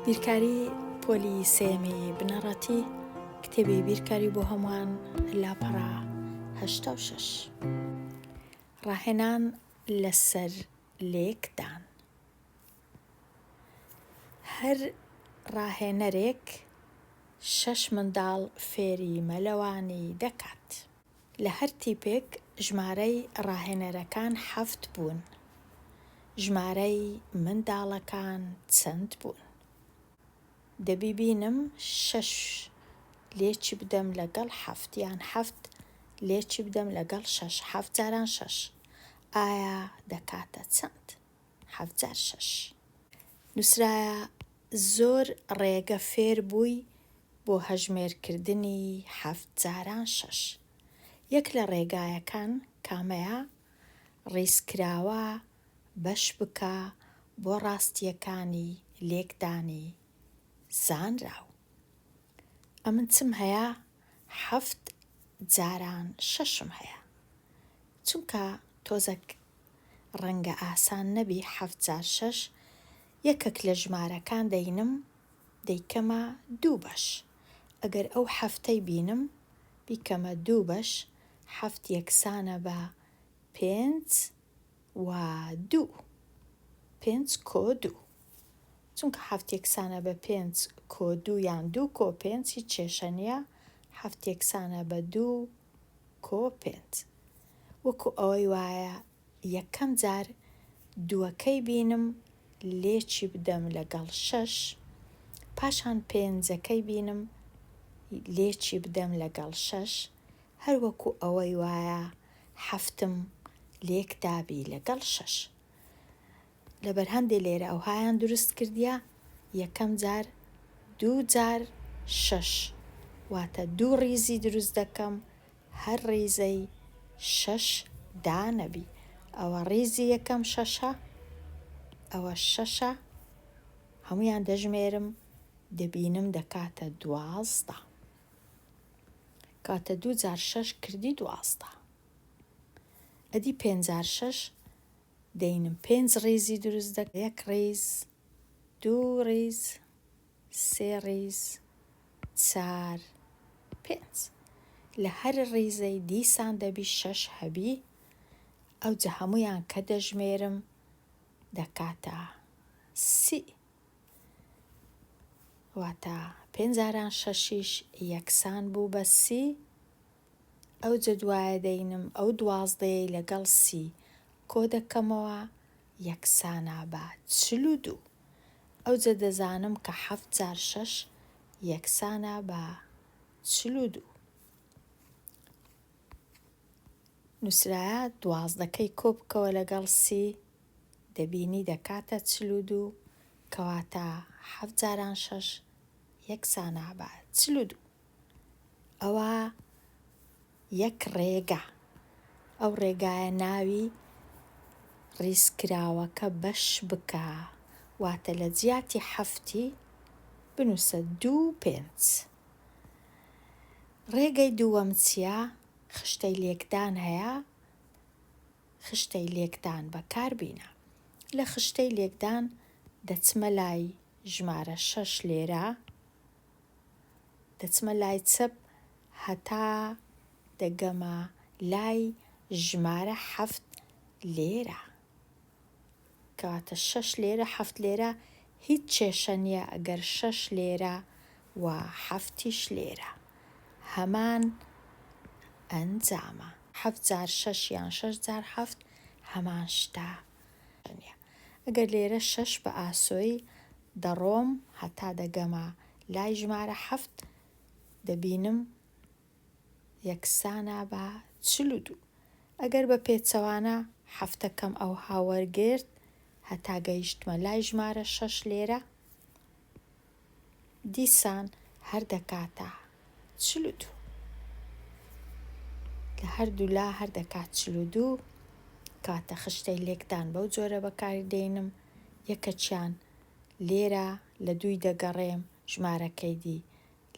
بیرکاری پۆلی سێیەمی بنەڕەتی کتێبی بیرکاری بۆ هەمووان لاپەڕە 86 ڕاهێنان لەسەر لێکدان هەر ڕاهێنەرێک شەش منداڵ فێری مەلەوانی دەکات. لە هەر تیپێک ژمارەی ڕاهێنەرەکان حەفت بوون، ژمارەی منداڵەکان چەند بوون؟ دەبی بینم شەش لێکی بدەم لەگەڵ حەفت یان حەفت لێکی بدەم لەگەڵ شەش، حەفت جاران شەش ئایا دەکاتە چەند؟ حەفت جار شەش. نووسرایە زۆر ڕێگە فێر بووی بۆ هەژمێرکردنی حەفت جاران شەش. یەک لە ڕێگایەکان کامەیە؟ ڕیزکراوە بەش بکە بۆ ڕاستییەکانی لێکدانی زانراو. ئەمن چم هەیە؟ حەفت جاران شەشم هەیە. چونکە تۆزەک ڕەنگە ئاسان نەبی حەفت جار شەش یەکەک لە ژمارەکان دەینم دەیکەمە دوو بەش ئەگەر ئەو حەفتەی بینم بیکەمە دوو بەش حەفت یەکسانە بە پێنج و دوو پێنج کۆ دوو چونکە حەفت یەکسانە بە پێنج کۆ دوو یان دوو کۆ پێنج هیچ کێشە نییە حەفت یەکسانە بە دوو کۆ پێنج وەکو ئەوەی وایە یەکەم جار دووەکەی بینم لێکی بدەم لەگەڵ شەش پاشان پێنجەکەی بینم لێکی بدەم لەگەڵ شەش هەر وەکو ئەوەی وایە حەفتم لێک دابی لەگەڵ شەش لەبەر هەندێ لێرە ئەوهایان دروست کردیە یەکەم جار دوو جار شەش واتە دوو ڕیزی دروست دەکەم هەر ڕیزەی شەش دانەبی ئەوە ڕیزی یەکەم شەشە ئەوە شەشە هەمویان دەژمێرم دەبینم دەکاتە 12 کاتە دوو جار شەش کردی 12 ئەدی پێنج جار شەش دەینم پێنج ڕیزی دروست دەکەم یەک ڕیز دوو ڕیز سێ ڕیز چار پێنج لە هەر ڕیزەی دیسان دەبی شەش هەبی ئەوجە هەموویان کە دەژمێرم دەکاتە سی واتە پێنج جاران شەشیش یەکسان بوو بە سی ئەوجە دوایە دەینم ئەو دوازدەیەی لەگەڵ سی کۆ دەکەمەوە یەکسانە بە 42. ئەوجە دەزانم کە حەفت جار شەش یەکسانە بە 42. نووسرایە دوازدەکەی کۆ بکەوە لەگەڵ سی دەبینی دەکاتە 42 کەواتە حەفت جاران شەش یەکسانە بە 42. ئەوە یەک ڕێگا. ئەو ڕێگایە ناوی ڕیزکراوەکە بەش بکە، واتە لە جیاتی حەفتی بنووسە دوو پێنج. ڕێگەی دووەم چییە؟ خشتەی لێکدان هەیە، خشتەی لێکدان بەکار بینە. لە خشتەی لێکدان دەچمە لای ژمارە شەش لێرە، دەچمە لای چەپ هەتا دەگەمە لای ژمارە حەفت لێرە. کەواتە شەش لێرە حەفت لێرە هیچ کێشە نییە ئەگەر شەش لێرە و حەفتیش لێرە. هەمان ئەنجامە. حەفت جار شەش یان شەش جار حەفت هەمان شتە. نییە. ئەگەر لێرە شەش بە ئاسۆی دەڕۆم هەتا دەگەمە لای ژمارە حەفت دەبینم یەکسانە بە 42. ئەگەر بە پێچەوانە حەفتەکەم ئەوها وەرگرت هەتا گەیشتمە لای ژمارە شەش لێرە دیسان هەر دەکاتە 42. لە هەردوولا هەر دەکات 42 کاتە خشتەی لێکدان بەو جۆرە بەکاری دێنم یەکەکیان لێرە لە دووی دەگەڕێم ژمارەکەی دی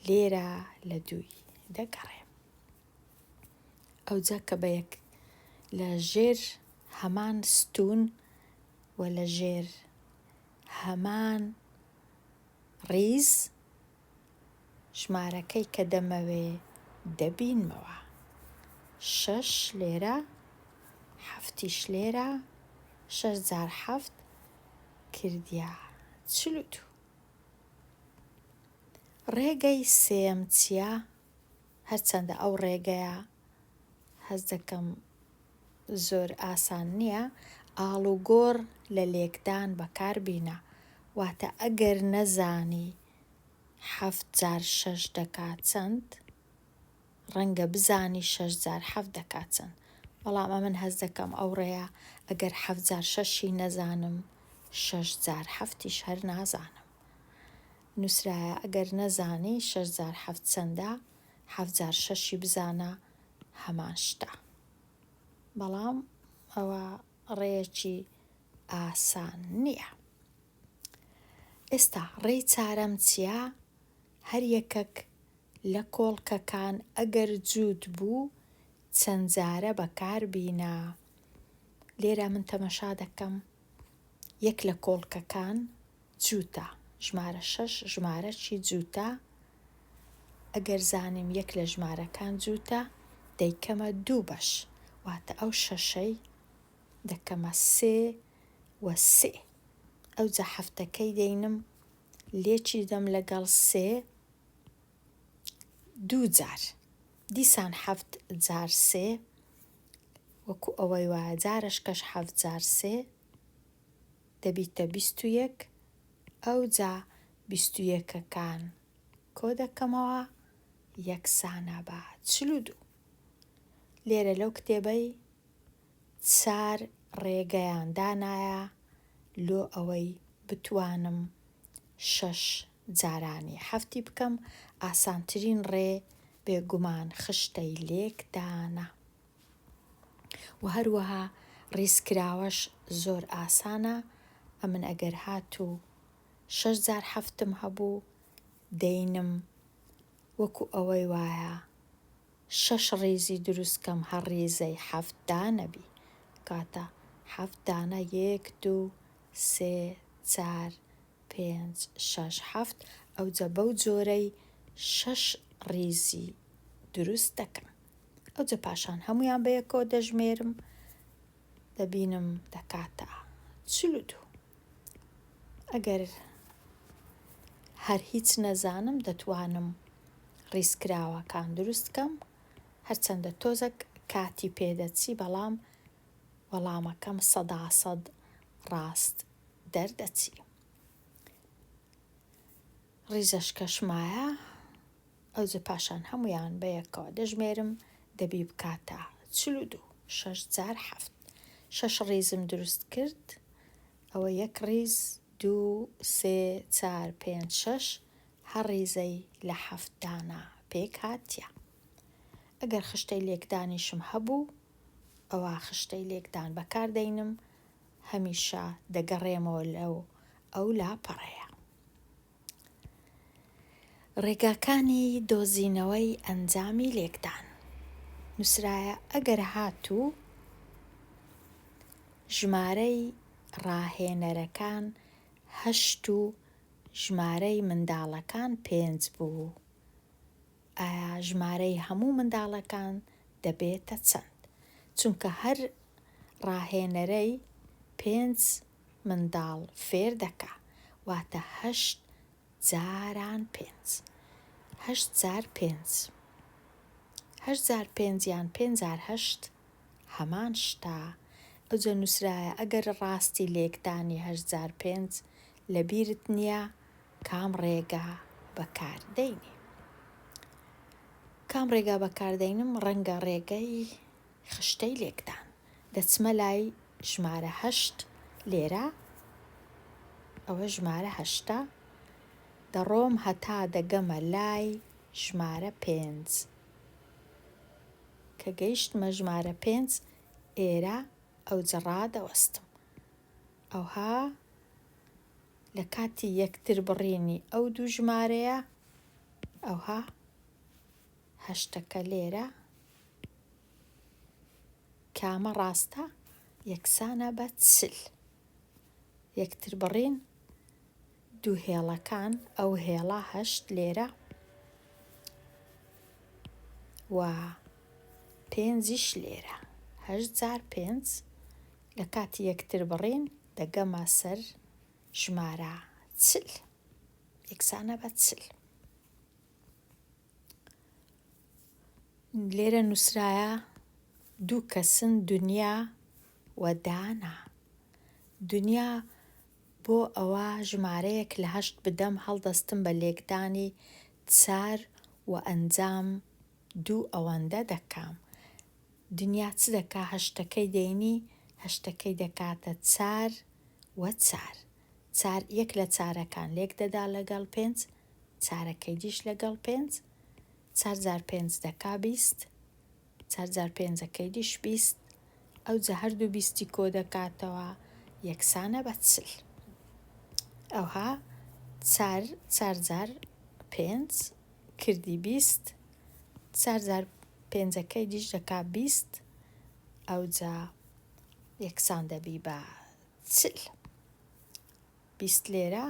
لێرە لە دووی دەگەڕێم. ئەوجا کە بە یەک لە ژێر هەمان ستوون و لە ژێر. هەمان ڕیز ژمارەکەی کە دەمەوێ دەبینمەوە. شەش لێرە، حەفتیش لێرە، شەش جار حەفت کردیە 42. ڕێگەی سێیەم چییە؟ هەرچەندە ئەو ڕێگەیە هەست دەکەم زۆر ئاسان نییە، ئاڵوگۆڕ لە لێکدان بەکار بینە، واتە ئەگەر نەزانی حەفت جار شەش دەکا چەند، ڕەنگە بزانی شەش جار حەفت دەکا چەند، بەڵام ئەمن هەست دەکەم ئەو ڕێیە ئەگەر حەفت جار شەشی نەزانم شەش جار حەفتیش هەر نازانم. نووسرایە ئەگەر نەزانی شەش جار حەفت چەندە، حەفت جار شەشی بزانە هەمان شتە. بەڵام ئەوە ڕێیەکی ئاسان نییە. ئێستا ڕێی چارەم چییە؟ هەر یەکەک لە کۆڵکەکان ئەگەر جووت بوو چەند جارە بەکار بینە. لێرە من تەمەشا دەکەم یەک لە کۆڵکەکان جووتە، ژمارە شەش ژمارەکی جووتە، ئەگەر زانیم یەک لە ژمارەکان جووتە دەیکەمە دوو بەش واتە ئەو شەشەی دەکەمە سێ و سێ ئەوجا حەفتەکەی دەینم لێکی دەم لەگەڵ سێ دوو جار دیسان حەفت جار سێ وەکو ئەوەی وایە جارەشکەش حەفت جار سێ دەبیتە 21 ئەوجا بیست و یەکەکان کۆ دەکەمەوە یەکسانە بە 42. لێرە لەو کتێبەی چار ڕێگەیان دانایە لۆ ئەوەی بتوانم شەش جارانی حەفتی بکەم، ئاسانترین ڕێ بێگومان خشتەی لێکدانە. وە هەروەها ڕیزکراوەش زۆر ئاسانە، ئەمن ئەگەر هاتوو شەش جار حەفتم هەبوو دەینم وەکو ئەوەی وایە شەش ڕیزی دروست کەم هەر ڕیزەی حەفت دانە بی کاتە حەفت دانە یەک دوو سێ چار پێنج شەش حەفت ئەوجە بەو جۆرەی شەش ڕیزی دروست دەکەم ئەوجە پاشان هەموویان بەیەکەوە دەژمێرم دەبینم دەکاتە 42. ئەگەر هەر هیچ نەزانم دەتوانم ڕیزکراوەکان دروست کەم هەرچەندە تۆزەک کاتی پێدەچی بەڵام وەڵامەکەم سەدا سەد ڕاست دەردەچی. ڕیزەشکەش مایە ئەوجە پاشان هەموویان بەیەکەوە دەژمێرم دەبی بکاتە 42 شەش جار حەفت شەش ڕیزم دروست کرد ئەوە یەک ڕیز دوو سێ چار پێنج شەش هەر ڕیزەی لە حەفت دانە پێک هاتیە. ئەگەر خشتەی لێکدانیشم هەبوو ئەوا خشتەی لێکدان بەکار دەینم هەمیشە دەگەڕێمەوە لەو ئەو لاپەڕەیە. ڕێگاکانی دۆزینەوەی ئەنجامی لێکدان نووسرایە ئەگەر هاتوو ژمارەی ڕاهێنەرەکان هەشت و ژمارەی منداڵەکان پێنج بوو، ئایا ژمارەی هەموو منداڵەکان دەبێتە چەند؟ چونکە هەر ڕاهێنەرەی پێنج منداڵ فێر دەکا، واتە هەشت جاران پێنج. هەشت جار پێنج. هەشت جار پێنج یان پێنج جار هەشت هەمان شتە. ئەوجە نووسرایە ئەگەر ڕاستی لێکدانی هەشت جار پێنج لە بیرت نییە کام ڕێگا بەکار دەینی؟ کام ڕێگا بەکار دەینم؟ ڕەنگە ڕێگەی خشتەی لێکدان. دەچمە لای ژمارە هەشت لێرە ئەوە ژمارە هەشتە دەڕۆم هەتا دەگەمە لای ژمارە پێنج کە گەیشتمە ژمارە پێنج ئێرە ئەوجە ڕادەوەستم ئەوها لە کاتی یەکتر بڕینی ئەو دوو ژمارەیە ئەوها هەشتەکە لێرە کامە ڕاستە یەکسانە بە 40. یەکتربڕین. دوو هێڵەکان ئەو هێڵە هەشت لێرە و پێنجیش لێرە هەشت جار پێنج لە کاتی یەکتر بڕین دەگەمە سەر ژمارە 40 یەکسانە بە 40. لێرە نووسرایە دوو کەسن دنیا و دانا. دنیا بۆ ئەوە ژمارەیەک لە هەشت بدەم هەڵدەستم بە لێکدانی چار و ئەنجام دوو ئەوەندە دەکام. دنیا چ دەکا هەشتەکەی دەینی هەشتەکەی دەکاتە چار و چار. چار یەک لە چارەکان لێک دەدا لەگەڵ پێنج چارەکەی دیش لەگەڵ پێنج چار جار پێنج دەکا 20 چار جار پێنجەکەی دیش 20 ئەوجا هەردوو بیستی کۆ دەکاتەوە یەکسانە بە 40. ئەوها چار چار جار پێنج کردی 20 چار جار پێنجەکەی دیش دەکا 20 ئەوجا یەکسان دەبی بە 40. 20 لێرە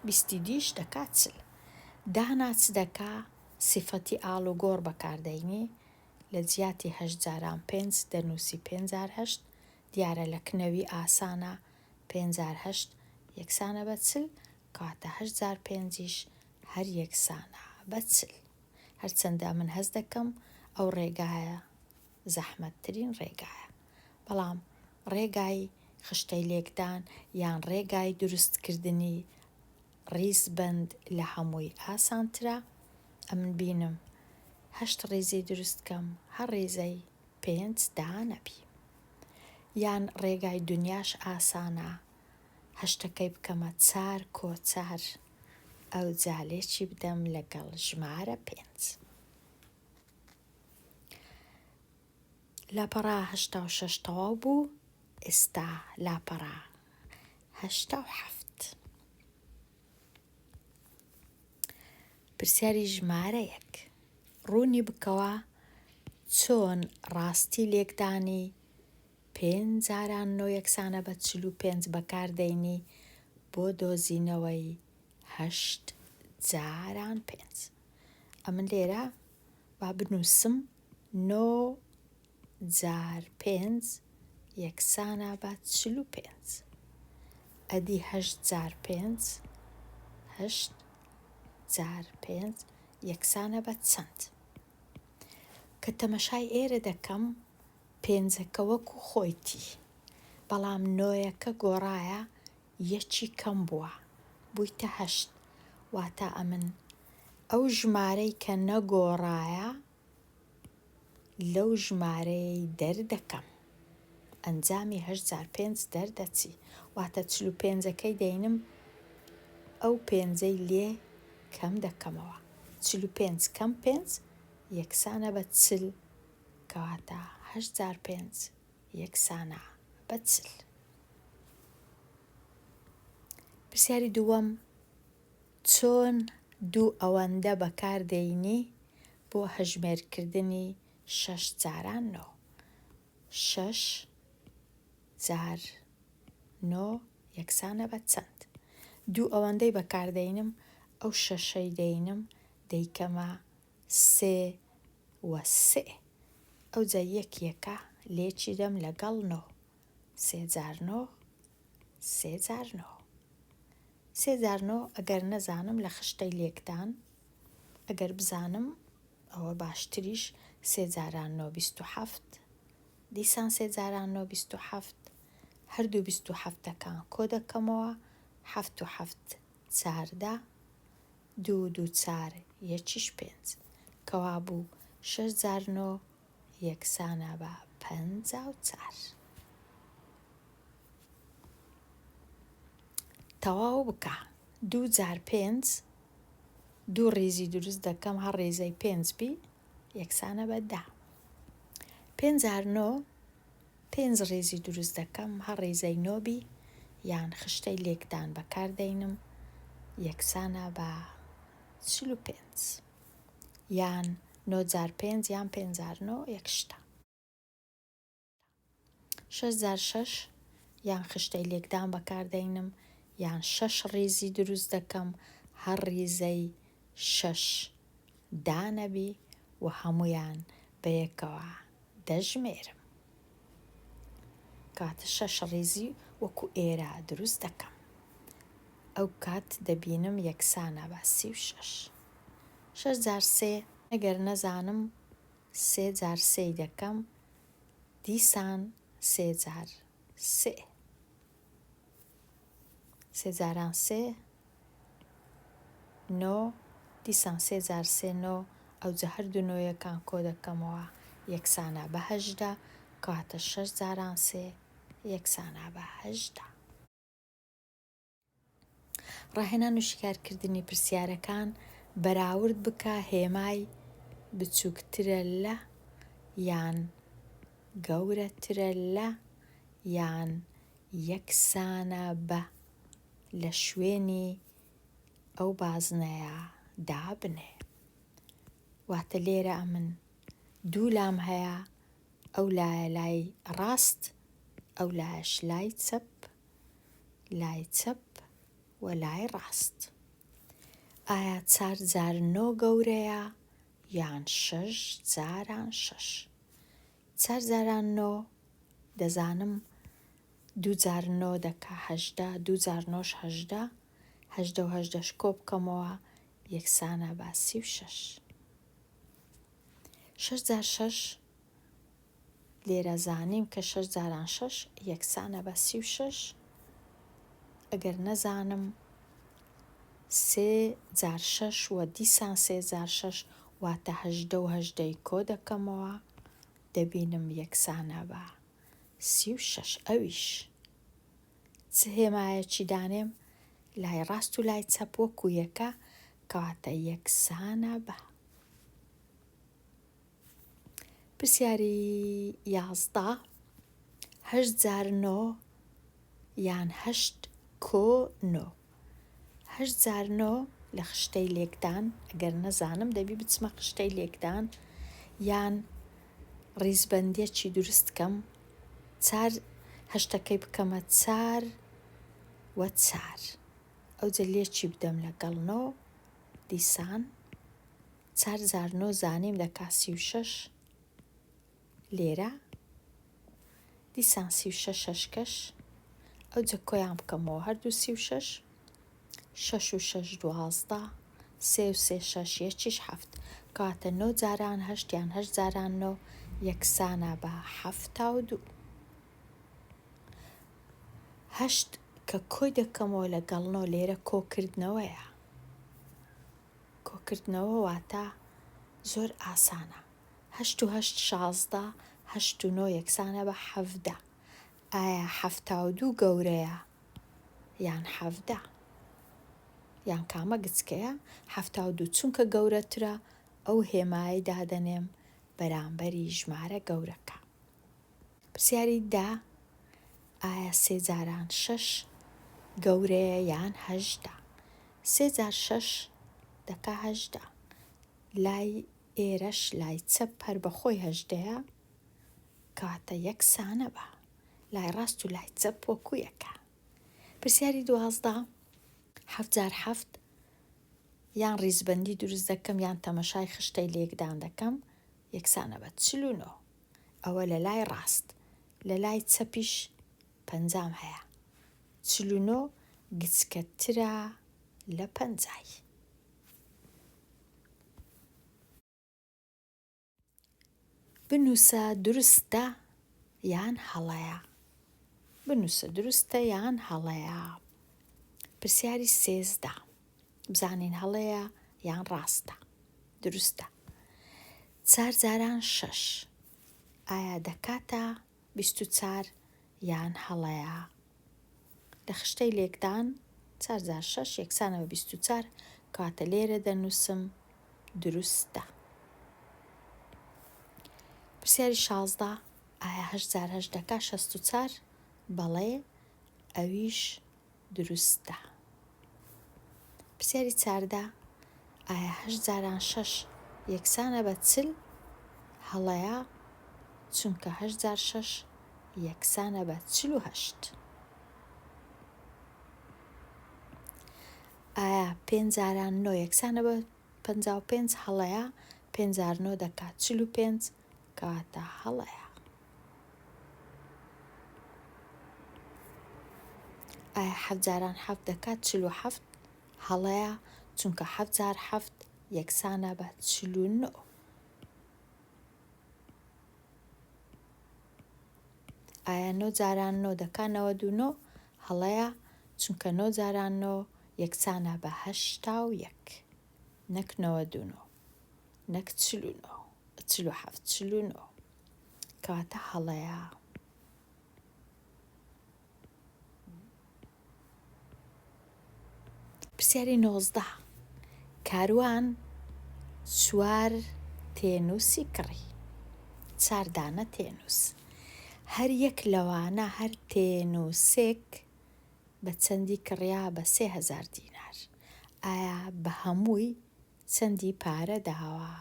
بیستی دیش دەکا 40. دانا چ دەکا سیفەتی ئاڵوگۆڕ بەکاردەینی لە جیاتی هەشت جاران پێنج دەنووسی پێنج جار هەشت دیارە لە کنەوی ئاسانە پێنج جار هەشت یەکسانە بە 40 کەواتە هەشت جار پێنجیش هەر یەکسانە بە 40. هەرچەندە من هەست دەکەم ئەو ڕێگایە زەحمەتترین ڕێگایە بەڵام ڕێگای خشتەی لێکدان یان ڕێگای دروستکردنی ڕیزبەند لە هەمووی ئاسانترە. ئەمن بینم هەشت ڕیزی دروست کەم هەر ڕیزەی پێنج دانە بی. یان ڕێگای دنیاش ئاسانە هەشتەکەی بکەمە چار کۆ چار ئەوجا لێکی بدەم لەگەڵ ژمارە پێنج. لاپەڕە 86 تەواو بوو ئێستا لاپەڕە 87. پرسیاری ژمارە یەک ڕوونی بکەوە چۆن ڕاستی لێکدانی پێنج جاران نۆ یەکسانە بە 45 بەکاردەینی بۆ دۆزینەوەی هەشت جاران پێنج. ئەمن لێرە با بنووسم نۆ جار پێنج یەکسانە بە 45. ئەدی هەشت جار پێنج هەشت جار پێنج یەکسانە بە چەند؟ کە تەمەشای ئێرە دەکەم پێنجەکە وەکو خۆیتی بەڵام نۆیەکە گۆڕایە یەکی کەم بووە بوویتە هەشت واتە ئەمن ئەو ژمارەی کە نەگۆڕایە لەو ژمارەیەی دەردەکەم ئەنجامی هەشت جار پێنج دەردەچی واتە 45ەکەی دەینم ئەو پێنجەی لێ کەم دەکەمەوە 45 کەم پێنج یەکسانە بە 40 کەواتە هەشت جار پێنج یەکسانە بە 40. پرسیاری دووەم چۆن دوو ئەوەندە بەکاردێنی بۆ هەژمێرکردنی شەش جاران نۆ؟ شەش جار نۆ یەکسانە بە چەند؟ دوو ئەوەندەی بەکاردەینم ئەو شەشەی دەینم دەیکەمە سێ و سێ ئەوجا یەک یەکە لێکی دەم لەگەڵ نۆ سێ جار نۆ سێ جار نۆ سێ جار نۆ ئەگەر نەزانم لە خشتەی لێکدان ئەگەر بزانم ئەوە باشتریش سێ جاران نۆ 27 دیسان سێ جاران نۆ 27 هەردوو 27ەکان کۆ دەکەمەوە هەفت و هەفت چاردە دوو دوو چار یەکیش پێنج کەوابوو شەش جار نۆ یەکسانە بە 54. تەواو بکە دوو جار پێنج دوو ڕیزی دروست دەکەم هەر ڕیزەی پێنج بی یەکسانە بە دە. پێنج جار نۆ پێنج ڕیزی دروست دەکەم هەر ڕیزەی نۆ بی یان خشتەی لێکدان بەکاردەینم یەکسانە بە 45 یان نۆ جار پێنج یان پێنج جار نۆ یەک شتە. شەش جار شەش یان خشتەی لێکدان بەکاردەینم. یان شەش ڕیزی دروست دەکەم هەر ڕیزەی شەش دانەبی و هەموویان بەیەکەوە دەژمێرم. کەواتە شەش ڕیزی وەکو ئێرە دروست دەکەم. ئەو کات دەبینم یەکسانە بە 36. شەش جار سێ ئەگەر نەزانم سێ جار سێی دەکەم دیسان سێ جار سێ. سێ جاران سێ نۆ، دیسان سێ جار سێ نۆ، ئەوجە هەردوو نۆیەکان کۆ دەکەمەوە یەکسانە بە 18، کەواتە شەش جاران سێ یەکسانە بە 18. ڕاهێنان و شیکارکردنی پرسیارەکان بەراورد بکە هێمای بچووکترە لە یان گەورەترە لە یان یەکسانە بە لە شوێنی ئەو بازنەیە دابنێ. واتە لێرە ئەمن دوو لام هەیە ئەو لایە لای ڕاست ئەو لایەش لای چەپ لای چەپ و لای ڕاست. ئایا چار جار نۆ گەورەیە یان شەش جاران شەش؟ چار جاران نۆ دەزانم دوو جار نۆ دەکا 18، دوو جار نۆش 18، 18 و هەژدەش کۆ بکەمەوە یەکسانە بە 36. شەش جار شەش لێرە زانیم کە شەش جاران شەش یەکسانە بە 36. ئەگەر نەزانم سێ جار شەش و دیسان سێ جار شەش واتە 18 و هەژدەی کۆ دەکەمەوە دەبینم یەکسانە بە 36. ئەویش چ هێمایەکی دانێم لای ڕاست و لای چەپ وەکو یەکە کەواتە یەکسانە بە. پرسیاری 11 هەشت جار نۆ یان هەشت کۆ نۆ؟ هەشت جار نۆ لە خشتەی لێکدان ئەگەر نەزانم دەبی بچمە خشتەی لێکدان یان ڕیزبەندیەکی دروست کەم چار هەشتەکەی بکەمە چار و چار ئەوجە لێکی بدەم لەگەڵ نۆ دیسان چار جار نۆ زانیم دەکا 36 لێرە دیسان 36 شەشکەش ئەوجە کۆیان بکەمەوە هەردوو 36 شەش و شەش 12 سێ و سێ شەش یەکیش حەفت کەواتە نۆ جاران هەشت یان هەشت جاران نۆ یەکسانە بە 72. هەشت کە کۆی دەکەمەوە لەگەڵ نۆ لێرە کۆکردنەوەیە. کۆکردنەوە واتە زۆر ئاسانە. هەشت و هەشت 16، هەشت و نۆ یەکسانە بە 17. ئایا 72 گەورەیە یان 17؟ یان کامە گچکەیە؟ 72 چونکە گەورەترە ئەو هێمایەی دادەنێم بەرامبەری ژمارە گەورەکە. پرسیاری دە ئایا سێ جاران شەش گەورەیە یان 18؟ سێ جار شەش دەکا 18. لای ئێرەش لای چەپ هەر بە خۆی هەژدەیە کەواتە یەکسانە بە لای ڕاست و لای چەپ وەکو یەکە. پرسیاری 12 حەفت جار حەفت یان ڕیزبەندی دروست دەکەم یان تەمەشای خشتەی لێکدان دەکەم یەکسانە بە 49. ئەوە لە لای ڕاست لە لای چەپیش پەنجام هەیە 49 گچکەترە لە پەنجای. بنووسە دروستە یان هەڵەیە؟ بنووسە دروستە یان هەڵەیە؟ پرسیاری 13 بزانین هەڵەیە یان ڕاستە دروستە. چار جاران شەش ئایا دەکاتە 24 یان هەڵەیە؟ لە خشتەی لێکدان چار جار شەش یەکسانە بە 24 کەواتە لێرە دەنووسم دروستە. پرسیاری 16 ئایا هەشت جار هەشت دەکا 64؟ بەڵێ ئەویش دروستە. پرسیاری 14 ئایا هەشت جاران شەش یەکسانە بە 40؟ هەڵەیە چونکە هەشت جار شەش یەکسانە بە 48. ئایا پێنج جاران نۆ یەکسانە بە 55؟ هەڵەیە، پێنج جار نۆ دەکات 45، کەواتە هەڵەیە. ئایا حەفت جاران حەفت دەکات 47؟ هەڵەیە، چونکە حەفت جار حەفت یەکسانە بە 49. ئایا نۆ جاران نۆ دەکا 99؟ هەڵەیە، چونکە نۆ جاران نۆ یەکسانە بە 81، نەک 99، نەک 49، 47، 49، کەواتە هەڵەیە. پرسیاری 19. کاروان چوار تێنووسی کڕی، چار دانە تێنووس، هەر یەک لەوانە هەر تێنووسێک بە چەندی کڕیا؟ بە 3000 دینار. ئایا بە هەمووی چەندی پارە داوە؟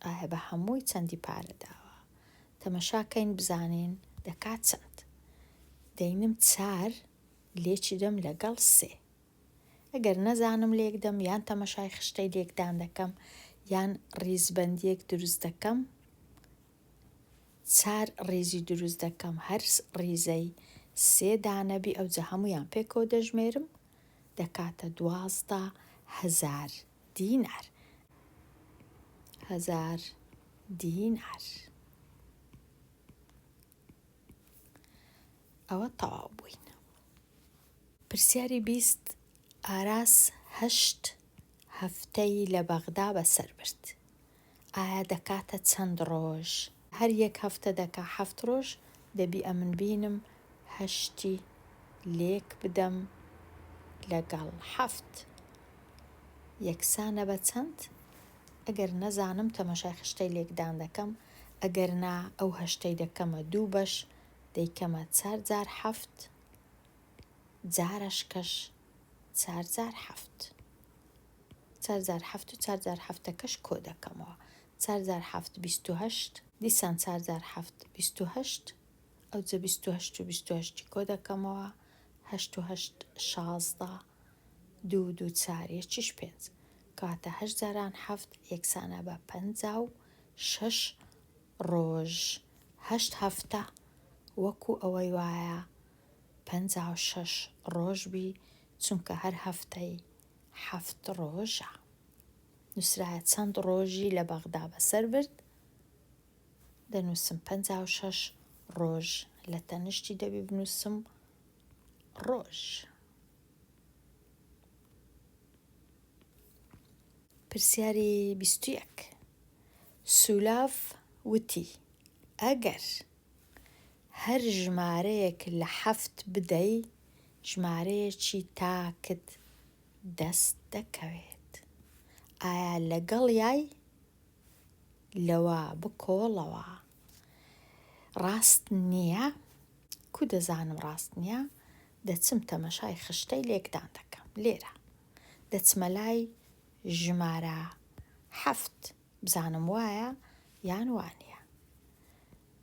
ئایا بە هەمووی چەندی پارە داوە؟ تەمەشاکەین بزانین دەکات چەند. دەینم چار لێکی دەم لەگەڵ سێ. ئەگەر نەزانم لێک دەم یان تەمەشای خشتەی لێکدان دەکەم یان ڕیزبەندیەک دروست دەکەم، چار ڕیزی دروست دەکەم، هەر ڕیزەی سێ دانە بی ئەوجا هەموویان پێکەوە دەژمێرم دەکاتە 12 هەزار دینار. هەزار دینار. ئەوە تەواو بووین. پرسیاری 20. ئاراس هەشت هەفتەی لە بەغدا بەسەر برد. ئایا دەکاتە چەند ڕۆژ؟ هەر یەک هەفتە دەکا حەفت ڕۆژ، دەبی ئەمن بینم هەشتی لێک بدەم لەگەڵ حەفت یەکسانە بە چەند؟ ئەگەر نەزانم تەمەشای خشتەی لێکدان دەکەم، ئەگەر نا ئەو هەشتەی دەکەمە دوو بەش، دەیکەمە چار جار حەفت، جارەشکەش چار جار حەفت. چار جار حەفت و چار جار حەفتەکەش کۆ دەکەمەوە. چار جار حەفت 28، دیسان چار جار حەفت 28، ئەوجە 28 و 28ی کۆ دەکەمەوە، هەشت و هەشت 16، دوو دوو چار یەکیش پێنج. کەواتە هەشت جاران حەفت یەکسانە بە 56 ڕۆژ. هەشت هەفتە وەکو ئەوەی وایە 56 ڕۆژ بی، چونکە هەر هەفتەی حەفت ڕۆژە. نووسرایە چەند ڕۆژی لە بەغدا بەسەر برد، دەنووسم 56 ڕۆژ، لە تەنیشتی دەبی بنووسم ڕۆژ. پرسیاری 21. سولاڤ وتی ئەگەر هەر ژمارەیەک لە حەفت بدەی ژمارەیەکی تاکت دەست دەکەوێت. ئایا لەگەڵیای؟ لەوە بکۆڵەوە. ڕاست نییە؟ کو دەزانم ڕاست نییە؟ دەچم تەمەشای خشتەی لێکدان دەکەم. لێرە دەچمە لای ژمارە حەفت بزانم وایە یان وانییە.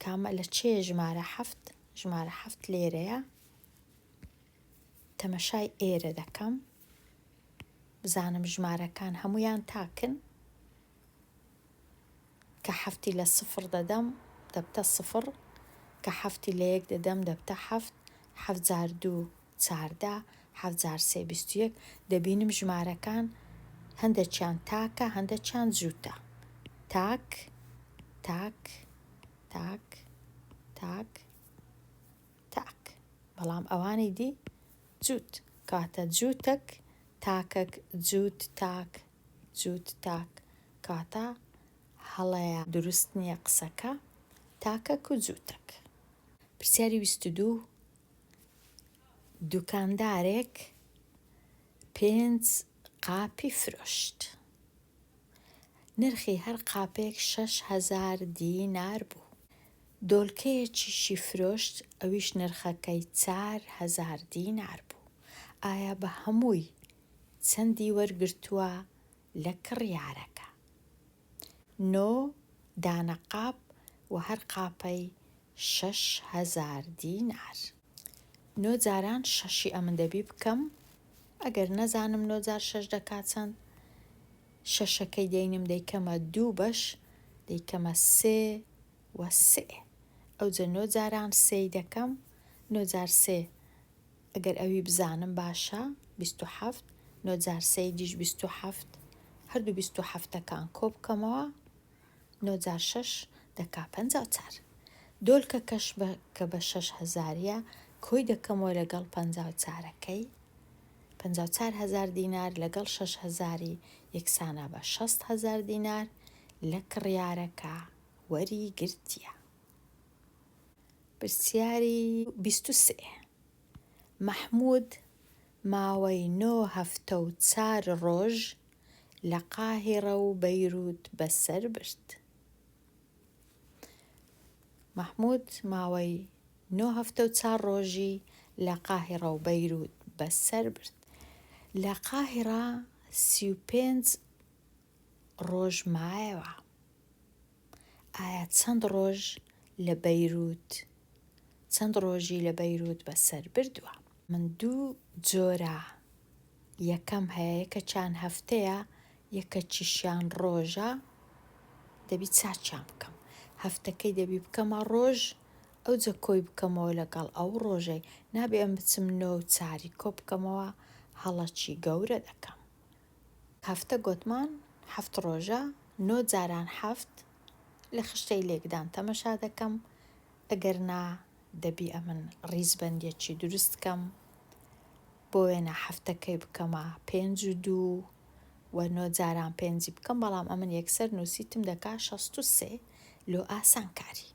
کامە لە چێ ژمارە حەفت؟ ژمارە حەفت لێرەیە. تەمەشای ئێرە دەکەم بزانم ژمارەکان هەمویان تاکن. کە حەفتی لە سفر دەدەم دەبتە سفر، کە حەفتی لە یەک دەدەم دەبتە حەفت، حەفت جار دوو 14، حەفت جار سێ 21. دەبینم ژمارەکان هەندێکیان تاکە هەندێکیان جووتە. تاک تاک تاک تاک تاک، بەڵام ئەوانی دی جووت. کەواتە جووتەک تاکەک جووت تاک جووت تاک، کەواتە هەڵەیە، دروست نییە قسەکە، تاکەک و جووتەک. پرسیاری 22. دوکاندارێک پێنج قاپی فرۆشت، نرخی هەر قاپێک 6000 دینار بوو. دۆلکەیەکیشی فرۆشت ئەویش نرخەکەی 4000 دینار بوو. ئایا بە هەمووی چەندی وەرگرتووە لە کڕیارەکە؟ نۆ دانە قاپ و هەر قاپەی 6000 دینار. نۆ جاران شەشی ئەمن دەبی بکەم. ئەگەر نەزانم نۆ جار شەش دەکا چەند؟ شەشەکەی دەینم دەیکەمە دوو بەش دەیکەمە سێ و سێ. ئەوجە نۆ جاران سێی دەکەم، نۆ جار سێ ئەگەر ئەوی بزانم باشە 27، نۆ جار سێی دیش 27، هەردوو 27ەکان کۆ بکەمەوە نۆ جار شەش دەکا 54. دۆلکەکەش بە کە بە شەش هەزاریە کۆی دەکەمەوە لەگەڵ پەنجا و چارەکەی، 54 هەزار دینار لەگەڵ شەش هەزاری یەکسانە بە 60 هەزار دینار لە کڕیارەکە وەری گرتیە. پرسیاری 23. مەحموود ماوەی نۆ هەفتە و چار ڕۆژ لە قاهیرە و بەیروت بەسەر برد. مەحموود ماوەی نۆ هەفتە و چار ڕۆژی لە قاهیرە و بەیروت بەسەر برد. لە قاهیرە 35 ڕۆژ مایەوە. ئایا چەند ڕۆژ لە بەیروت چەند ڕۆژی لە بەیروت بەسەر بردووە؟ من دوو جۆرە یەکەم هەیە، یەکەچیان هەفتەیە یەکەچیشیان ڕۆژە، دەبی چاکیان بکەم. هەفتەکەی دەبی بکەمە ڕۆژ، ئەوجە کۆی بکەمەوە لەگەڵ ئەو ڕۆژەی. نابێ ئەم بچم نۆ و چاری کۆ بکەمەوە، هەڵەکی گەورە دەکەم. هەفتە گۆتمان حەفت ڕۆژە، نۆ جاران حەفت لە خشتەی لێکدان تەمەشا دەکەم، ئەگەر نا دەبی ئەمن ڕیزبەندیەکی دروست کەم، بۆ وێنە هەفتەکەی بکەمە پێنج و دوو و نۆ جاران پێنجی بکەم، بەڵام ئەمن یەکسەر نووسیتم دەکا 63 لۆ ئاسانکاری.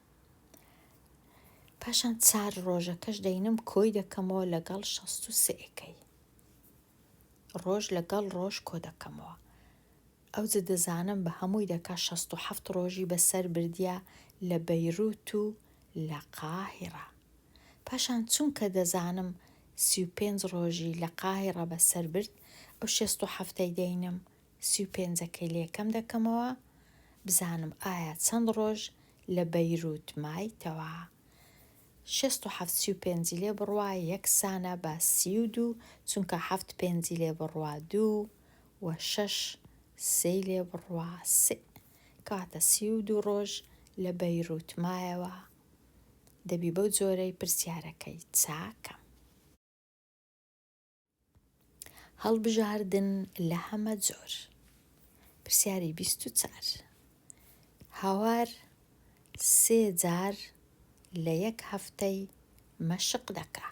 پاشان چار ڕۆژەکەش دەینم کۆی دەکەمەوە لەگەڵ 63ەکەی. ڕۆژ لەگەڵ ڕۆژ کۆ دەکەمەوە. ئەوجە دەزانم بە هەمووی دەکا 67 ڕۆژی بەسەر بردیە لە بەیروت و لە قاهیڕە. پاشان چونکە دەزانم 35 ڕۆژی لە قاهیڕە بەسەر برد، ئەو 67ەی دەینم 35ەکەی لێکەم دەکەمەوە، بزانم ئایا چەند ڕۆژ لە بەیروت مایتەوە. 67 35ی لێ بڕوا یەکسانە بە 32، چونکە حەفت پێنجی لێ بڕوا دوو و شەش سێی لێ بڕوا سێ. کەواتە 32 ڕۆژ لە بەیروت مایەوە. دەبی بەو جۆرەی پرسیارەکەی چاکەم. هەڵبژاردن لە هەمە جۆر. پرسیاری 24. هاوار سێ جار لە یەک هەفتەی مەشق دەکا،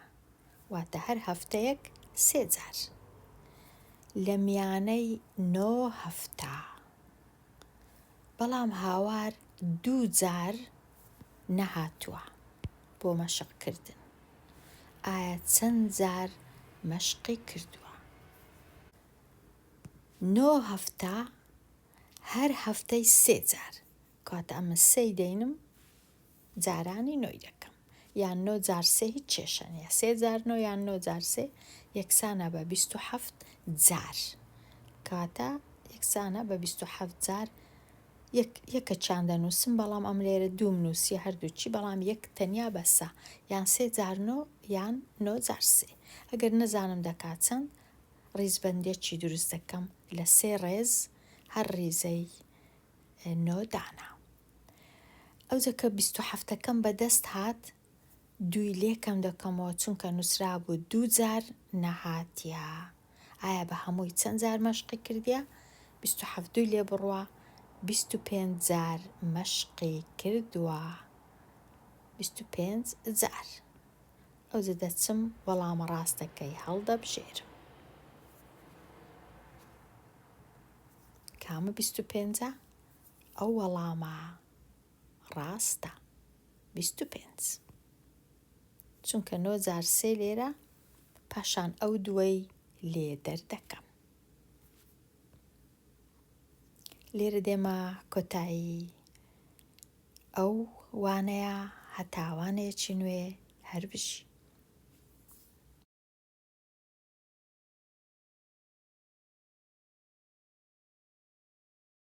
واتە هەر هەفتەیەک سێ جار لە میانەی نۆ هەفتە، بەڵام هاوار دوو جار نەهاتووە بۆ مەشق کردن. ئایا چەند جار مەشقی کردووە؟ نۆ هەفتە هەر هەفتەی سێ جار، کەواتە ئەمە سێی دەینم جارانی نۆی دەکەم، یان نۆ جار سێ هیچ کێشە نییە، سێ جار نۆ یان نۆ جار سێ یەکسانە بە 27 جار، کەواتە یەکسانە بە 27 جار. یەک یەکەچیان دەنووسم، بەڵام ئەم لێرە دووم نووسی هەردووکی، بەڵام یەک تەنیا بەسە، یان سێ جار نۆ یان نۆ جار سێ. ئەگەر نەزانم دەکات چەند، ڕیزبەندیەکی دروست دەکەم لە سێ ڕێز، هەر ڕیزەی نۆ دانە. ئەوجە کە 27ەکەم بەدەست هات دووی لێکەم دەکەمەوە، چونکە نووسرابوو دوو جار نەهاتیە. ئایا بە هەمووی چەند جار مەشقی کردیە؟ 27 دووی لێ بڕوا 25 جار مەشقی کردووە. 25 جار. ئەوجە دەچم وەڵامە ڕاستەکەی هەڵدەبژێرم. کامە 25ە؟ ئەو وەڵامە ڕاستە 25، چونکە نۆ جار سێ لێرە، پاشان ئەو دووەی لێ دەردەکەم. لێرە دێمە کۆتایی ئەو وانەیە، هەتا وانەیەکی نوێ هەر بژی.